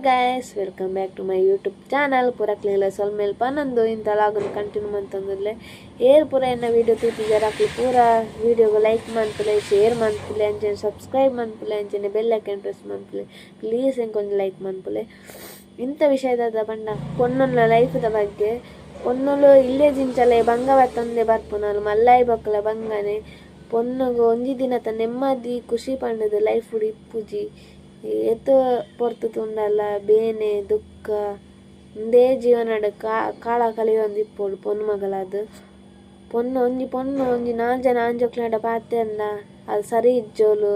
Guys, welcome back to my YouTube channel. ಪೂರ ಸೊಲ್ಮೇಲ್ ಪನ್ನೊಂದು ಇಂಥ ಲಾಗನ್ continue ಮಂತಂದುಲ್ಲೆ. ಏರ್ ಪೂರ ಎನ್ನ ವೀಡಿಯೋ ತೂತಿಜಾರ ಅಕ್ಲು ಪೂರ ವೀಡಿಯೋಗೆ ಲೈಕ್ ಮನ್ಪುಲೆ, ಶೇರ್ ಮನ್ಪುಲೆ, ಅಂಚನೆ ಸಬ್ಸ್ಕ್ರೈಬ್ ಮನ್ಪುಲೆ, ಅಂಚನೆ ಬೆಲ್ ಐಕನ್ ಪ್ರೆಸ್ ಮನ್ಪುಲೆ. ಪ್ಲೀಸ್ ಎಂಕೊಂಜಿ ಲೈಕ್ ಮನ್ಪುಲೆ. ಇಂಥ ವಿಷಯದ ಪಂಡ ಪೊಣ್ಣುನ ಲೈಫ್ದ ಬಗ್ಗೆ. ಪೊಣ್ಣುಲು ಇಲ್ಲೇ ಜಿಂಚಲೆ ಬಂಗ ಬತ್ತೊಂದೇ ಬರ್ಪುನಲು ಮಲ್ಲಾಯಿ ಬೊಕ್ಕಲ ಬಂಗನೆ. ಪೊಣ್ಣುಗು ಒಂಜಿ ದಿನತ ನೆಮ್ಮದಿ ಖುಷಿ ಪಂಡದು ಲೈಫ್ ಇಪ್ಪುಜಿ. ಏತ್ ಪೊರ್ತು ತೂಂಡಲ ಬೇನೆ ದುಃಖ ಉಂದೇ ಜೀವನಡ್ ಕಾಲ ಕಳೆಯೊಂದು ಇಪ್ಪೊಡು ಪೊಣ್ಣು ಮಗಲಾದ್. ಪೊಣ್ಣು ಒಂಜಿ ಪೊಣ್ಣು ಒಂಜಿ ನಾಲ್ ಜನ ಆಂಜೋಕ್ಲೆಡ ಪಾತೆರ್ಂಡ ಅದು ಸರಿ ಇಜ್ಜೋಲು,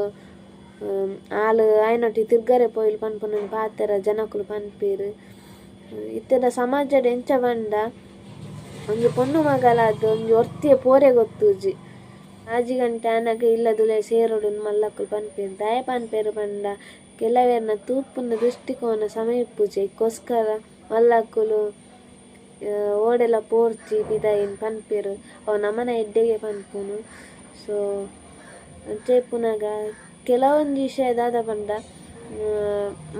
ಆಲ್ ಆಯ್ನೊಟ್ಟಿಗೆ ತಿರ್ಗರೆ ಪೋಯಿಲ್ ಪನ್ಪುನ ಪಾತೆರ ಜನಕುಲು ಪನ್ಪೆರ್. ಇತ್ತೆದ ಸಮಾಜಡ್ ಎಂಚ ಪಂಡ ಒಂಜಿ ಪೊಣ್ಣು ಮಗಲಾದ್ ಒಂಜಿ ಒರ್ತಿಯ ಪೋರೆ ಗೊತ್ತುಜಿ. 6 ಗಂಟೆ ಆನಗ ಇಲ್ಲದುಲೆ ಸೇರೊಡು ಮಲ್ಲಕ್ಕುಲು ಪನ್ಪೆರ್. ದಾಯೆ ಪನ್ಪೆರ್ ಪಂಡ ಕೆಲವೆರ್ನ ತೂಪುನ ದೃಷ್ಟಿಕೋನ ಸಮಯ ಇಪ್ಪುಜಿ, ಐಕೋಸ್ಕರ ಮಲ್ಲಕ್ಕುಲು ಓಡೆಲ ಪೋರ್ಚಿ ಪಿದಾಯಿನ್ ಪನ್ಪೆರ್. ಅವು ನಮನ ಎಡ್ಡೆಗೆ ಪನ್ಪುನು. ಸೊ ಅಂಚ ಇಪ್ಪುನಗ ಕೆಲವೊಂಜಿ ವಿಷಯ ದಾದ ಪಂಡ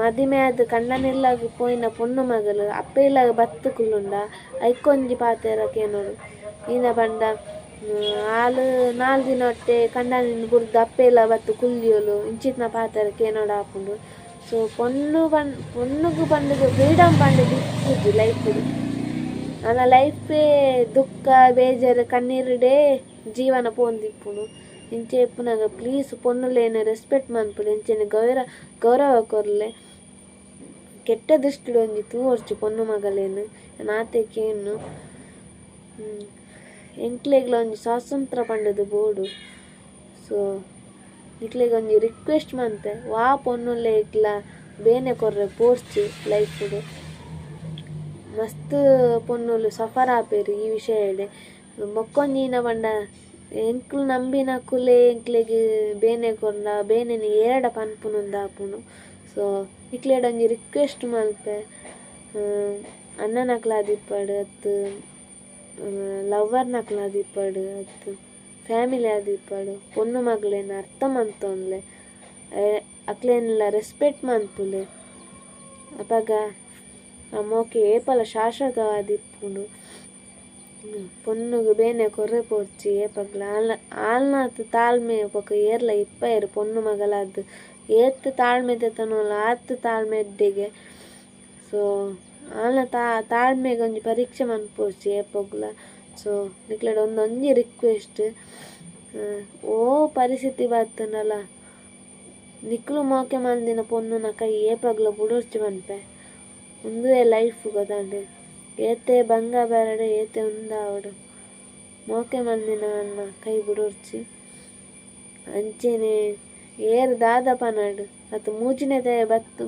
ಮದಿಮೆ ಆದ್ ಕಂಡನಿಲ್ಲಾಗ್ ಪೋಯಿನ ಪೊಣ್ಣು ಮಗಲು ಅಪ್ಪೆ ಇಲ್ಲಾಗ್ ಬತ್ತ್ ಕುಲ್ಲುಂಡ ಐಕೊಂಜಿ ಪಾತೆರ ಕೇನೊಡು. ಈನ ಪಂಡ ಆಲ್ 4 ದಿನೊಟ್ಟೆ ಕಂಡನಿನ್ ಬುಡ್ದು ಅಪ್ಪೆ ಇಲ್ಲಾಗ್ ಬತ್ತ್ ಕುಲ್ಲಿಯೊಲು ಇಂಚಿತ್ನ ಪಾತೆರ ಕೇನೊಡು ಆಪುಂಡು. ಸೊ ಪೊಣ್ಣು ಪನ್ ಪೊಣ್ಣುಗು ಪಂಡುದು ಫ್ರೀಡಮ್ ಪಂಡುದು ಇಪ್ಪುಜಿ ಲೈಫುಡು. ಆನ ಲೈಫೇ ದುಃಖ ಬೇಜಾರು ಕಣ್ಣೀರುಡೇ ಜೀವನ ಪೋಂದಿಪ್ಪುಂಡು. ಇಂಚ ಇಪ್ಪುನಗ ಪ್ಲೀಸ್ ಪೊಣ್ಣುಲೆನ್ ರೆಸ್ಪೆಕ್ಟ್ ಮನ್ಪುಲೆ, ಇಂಚನೆ ಗೌರವ ಕೊರ್ಲೆ. ಕೆಟ್ಟ ದೃಷ್ಟಿಡ್ ಒಂಜಿ ತೂವೊರ್ಚಿ ಪೊಣ್ಣು ಮಗಲೆನ್ ನಾತೆ ಕೇನು. ಎಂಕ್ಲೆಗ್ಲ ಒಂಜಿ ಸ್ವಾತಂತ್ರ್ಯ ಪಂಡುದು ಬೋಡು. ಸೊ ನಿಕ್ಲೆಗ್ ಒಂಜಿ ರಿಕ್ವೆಸ್ಟ್ ಮನ್ಪೆ, ವಾ ಪೊಣ್ಣುಲೆಗ್ಲ ಬೇನೆ ಕೊರ್ರೆ ಪೋರ್ಚಿ ಲೈಫುಡು. ಮಸ್ತ್ ಪೊಣ್ಣುಲು ಸಫರ್ ಆಪೆರ್ ಈ ವಿಷಯಡ್. ಬೊಕ್ಕೊಂಜಿನ ಪಂಡ ಎಂಕ್ಲು ನಂಬಿನಕುಲೇ ಎಂಕ್ಲೆಗ್ ಬೇನೆ ಕೊರ್ಂಡ ಬೇನೆನ್ ಏರ್ಡ ಪನ್ಪುನುಂದಾಪುಂಡು. ಸೊ ನಿಕ್ಲೆಡ ಒಂಜಿ ರಿಕ್ವೆಸ್ಟ್ ಮಲ್ಪೆ, ಅಣ್ಣನಕ್ಲಾದಿಪ್ಪಡ್ ಅತ್ತ್ ಲವ್ವರ್ನಕ್ಲಾದಿಪ್ಪಡ್ ಅತ್ತ್ ಫ್ಯಾಮಿಲಿ ಆದಿಪ್ಪಡ್, ಪೊಣ್ಣು ಮಗಲೆನ್ ಅರ್ಥ ಮನ್ತೊನ್ಲೆ, ಅಕ್ಲೆನ್ಲ ರೆಸ್ಪೆಕ್ಟ್ ಮನ್ಪುಲೆ. ಅಪಗ ಆ ಮೋಕೆ ಏಪಲ ಶಾಶ್ವತವಾದಿಪ್ಪುಂಡು. ಪೊಣ್ಣುಗು ಬೇನೆ ಕೊರ್ರೆ ಪೋರ್ಚಿ ಏಪಗ್ಲ. ಆಲ್ನಾತ್ ತಾಳ್ಮೆ ಬೊಕ ಏರ್ಲ ಇಪ್ಪಯೆರ್ ಪೊಣ್ಣು ಮಗಲಾದ್. ಏತ್ ತಾಳ್ಮೆ ದೆತೊನೊಲ ಆತ್ ತಾಳ್ಮೆ ಎಡ್ಡೆಗೆ. ಸೊ ಆಲ್ನ ತಾಳ್ಮೆಗ್ ಒಂಜಿ ಪರೀಕ್ಷೆ ಮನ್ಪೊರ್ಚಿ ಏಪೊಗ್ಲ. ಸೊ ನಿಕ್ಲೆಡ ಒಂದೊಂಜಿ ರಿಕ್ವೆಸ್ಟ್, ಓ ಪರಿಸ್ಥಿತಿ ಬತ್ತುಂಡಲ ನಿಕ್ಲು ಮೋಕೆ ಮಲ್ದಿನ ಪೊಣ್ಣುನ ಕೈ ಏಪಗ್ಲ ಬುಡೊರ್ಚಿ ಪನ್ಪೆ. ಉಂದುವೇ ಲೈಫ್ ಗೊತ್ತಾಂಡ್. ಏತೆ ಬಂಗ ಬರಡ್ ಏತೆ ಉಂದಾವಡ್ ಮೋಕೆ ಮಲ್ದಿನ ಕೈ ಬುಡೊರ್ಚಿ. ಅಂಚೆನೆ ಏರ್ ದಾದ ಪನಡ್ ಅತ್ತ್ ಮೂಜಿನೆದ ಬತ್ತ್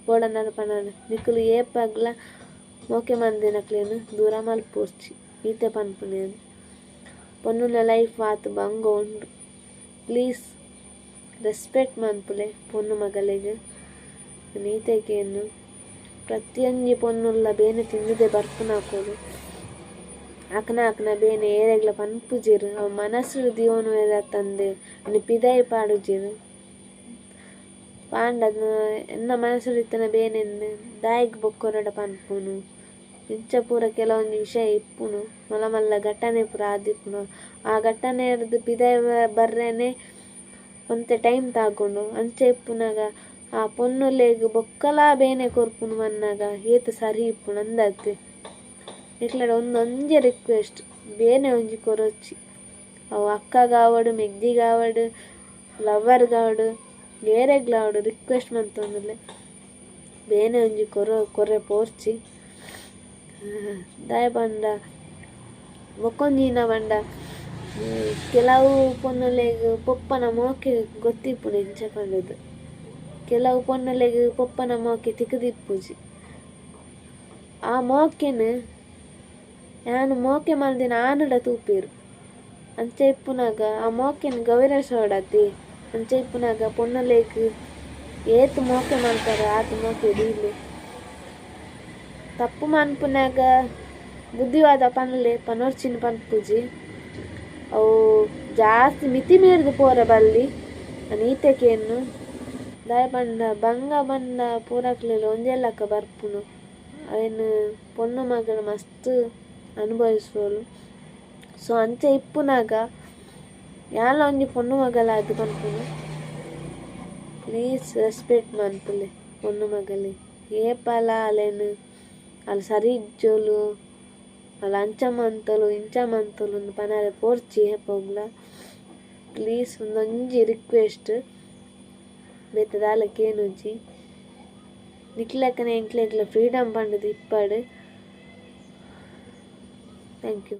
ಬೋಡಂಡ ಪನಡ್ ನಿಕುಲು ಏಪಗ್ಲ ಮೋಕೆ ಮಲ್ದಿನಕ್ಲೆನ್ ದೂರ ಮಲ್ಪೊರ್ಚಿ. ಈತೆ ಪನ್ಪುನೆ. ಪೊಣ್ಣುನ ಲೈಫ್ ಆತ್ ಬಂಗ ಉಂಡು. ಪ್ಲೀಸ್ ರೆಸ್ಪೆಕ್ಟ್ ಮನ್ಪುಲೆ ಪೊಣ್ಣು ಮಗಲೆಗ್. ಈತೆ ಕೇನು. ಪ್ರತಿಯೊಂಜಿ ಪೊಣ್ಣುಲ್ಲ ಬೇನೆ ತಿಂದುದೆ ಬರ್ಪುನಕುಲು. ಅಕ್ನ ಅಕ್ನ ಬೇನೆ ಏರೆಗ್ಲ ಪನ್ಪುಜೆರ್. ಅವು ಮನಸ್ಸುಡು ದೀವೊನುವೆರ್ ಅತ್ತಂದೆ ಐನ್ ಪಿದಾಯಿ ಪಾಡುಜೆರ್. ಪಾಂಡ ಎನ್ನ ಮನಸ್ಸುಡು ಇತ್ತಿನ ಬೇನೆನ್ ದಾಯೆಗ್ ಬೊಕ್ಕೊರಡ ಪನ್ಪುನು ಇಂಚ ಪೂರ ಕೆಲವೊಂಜಿ ವಿಷಯ ಇಪ್ಪುನು. ಮಲ್ಲ ಮಲ್ಲ ಘಟನೆ ಪೂರ ಆದಿಪ್ಪುನು. ಆ ಘಟನೆರ್ದ್ ಪಿದಾಯಿ ಬರ್ರೆನೆ ಒಂತೆ ಟೈಮ್ ತಾಗುಂಡು. ಅಂಚ ಇಪ್ಪುನಗ ಆ ಪೊಣ್ಣುಲೆಗ್ ಬೊಕ್ಕಲಾ ಬೇನೆ ಕೊರ್ಪುನು ಪನ್ನಗ ಏತ್ ಸರಿ ಇಪ್ಪುನು ಅಂದತ್ತೆ. ನಿಕ್ಲೆಡ ಒಂದೊಂಜಿ ರಿಕ್ವೆಸ್ಟ್, ಬೇನೆ ಒಂಜಿ ಕೊರೊಚ್ಚಿ. ಅವು ಅಕ್ಕಗಾವಡ್ ಮೆಗ್ದಿಗಾವಡ್ ಲವ್ವರ್ಗಾವಡ್ ಏರೆಗ್ಲಾವಡ್ ರಿಕ್ವೆಸ್ಟ್ ಮಂತೊಂದುಲ್ಲೆ, ಬೇನೆ ಒಂಜಿ ಕೊರ್ರೆ ಪೋರ್ಚಿ. ದಾಯೆ ಪಂಡ ಬೊಕ್ಕೊಂಜಿನ ಪಂಡ ಕೆಲವು ಪೊಣ್ಣುಲೆಗ್ ಪೊಪ್ಪನ ಮೋಕೆ ಗೊತ್ತಿಪ್ಪುನು ಎಂಚ ಪಂಡುದು. ಕೆಲವು ಪೊಣ್ಣುಲೆಗ್ ಪೊಪ್ಪನ ಮೋಕೆ ತಿಕ್ಕುದಿಪ್ಪುಜಿ. ಆ ಮೋಕೆನ್ ಯಾನ್ ಮೋಕೆ ಮಲ್ದಿನ ಆನುಡ ತೂಪೆರ್. ಅಂಚ ಇಪ್ಪುನಗ ಆ ಮೋಕೆನ್ ಗೌರವಿಸೋಡತ್ತೆ. ಅಂಚ ಇಪ್ಪುನಗ ಪೊಣ್ಣುಲೆಗ್ ಏತ್ ಮೋಕೆ ಮಲ್ಪರ ಆತ್ ಮೋಕೆ ದೀಲೆ. ತಪ್ಪು ಮನ್ಪುನಗ ಬುದ್ಧಿವಾದ ಪನ್ಲೆ, ಪನೊರ್ಚಿನ ಪನ್ಪುಜಿ. ಅವು ಜಾಸ್ತಿ ಮಿತಿ ಮೀರ್ದು ಪೋರೆ ಬಲ್ಲಿ. ಈತೆ ಕೇನು. ದಾಯೆ ಪಂಡ ಬಂಗ ಬನ್ನ ಪೂರಕ್ಲೆಗ್ ಒಂಜೇ ಲೆಕ ಬರ್ಪುನು ಅವೆನ್ ಪೊಣ್ಣು ಮಗಲ್ ಮಸ್ತ್ ಅನುಭವಿಸುವೊಲು. ಸೊ ಅಂಚ ಇಪ್ಪುನಗ ಯಾನ್ಲ ಒಂಜಿ ಪೊಣ್ಣು ಮಗಲಾದ್ ಪನ್ಪುನು ಪ್ಲೀಸ್ ರೆಸ್ಪೆಕ್ಟ್ ಮನ್ಪುಲೆ ಪೊಣ್ಣು ಮಗಲೆಗ್ ಏಪಲ ಅಲೆನ್ ಅಲ್ ಸರಿ ಇಜ್ಜೋಲು ಅಲ್ ಅಂಚ ಮಂತೊಲು ಇಂಚ ಮಂತೊಲು ಇಂದ್ ಪನರೆ ಪೋರ್ಚಿ ಏಪೊಗ್ಲ ಪ್ಲೀಸ್ ಉಂದೊಂಜಿ ರಿಕ್ವೆಸ್ಟ್ ಬೇತೆ ದಾಲ ಕೇನುಜಿ ನಿಕ್ಲೆಕನೆ ಎಂಕ್ಲೆಗ್ಲ ಫ್ರೀಡಮ್ ಪಂಡುದು ಇಪ್ಪಡ್. Thank you.